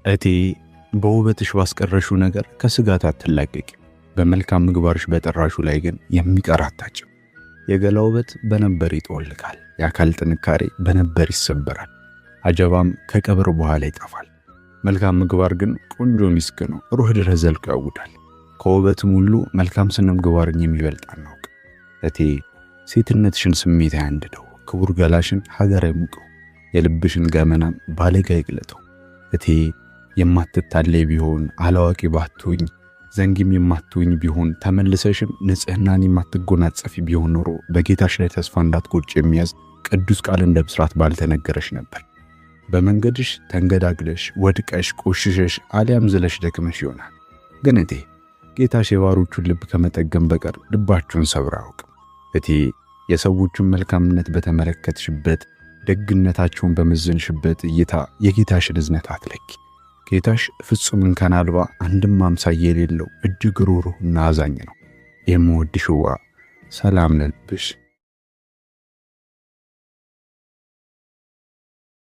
እቴ በውበትሽ ባስቀረሽው ነገር ከስጋት አትላቀቂ፣ በመልካም ምግባርሽ በጠራሹ ላይ ግን የሚቀር አታጭም። የገላ ውበት በነበር ይጠወልጋል፣ የአካል ጥንካሬ በነበር ይሰበራል፣ አጀባም ከቀብር በኋላ ይጠፋል። መልካም ምግባር ግን ቆንጆ ሚስክ ነው፣ ሩህ ድረስ ዘልቆ ያውዳል። ከውበትም ሁሉ መልካም ስነ ምግባርን የሚበልጥ አናውቅ። እቴ ሴትነትሽን ስሜት አያንድደው፣ ክቡር ገላሽን ሀገር አይሙቀው፣ የልብሽን ገመናም ባለጋ ይግለጠው። እቴ የማትታለይ ቢሆን አላዋቂ ባትሆኝ ዘንጊም የማትሆኝ ቢሆን ተመልሰሽም ንጽህናን የማትጎናጸፊ ቢሆን ኖሮ በጌታሽ ላይ ተስፋ እንዳትቆርጭ የሚያዝ ቅዱስ ቃል እንደ ብስራት ባልተነገረሽ ነበር። በመንገድሽ ተንገዳግለሽ ወድቀሽ ቆሽሸሽ አሊያም ዝለሽ ደክመሽ ይሆናል። ግን እቴ ጌታሽ የባሮቹን ልብ ከመጠገም በቀር ልባችሁን ሰብሮ አያውቅም። እቴ የሰዎቹን መልካምነት በተመለከትሽበት፣ ደግነታቸውን በመዘንሽበት እይታ የጌታሽን እዝነት አትለኪ። ጌታሽ ፍጹም እንከን አልባ አንድም አምሳያ የሌለው እጅግ ሩህሩህና አዛኝ ነው። የምወድሽዋ ሰላም ለልብሽ፣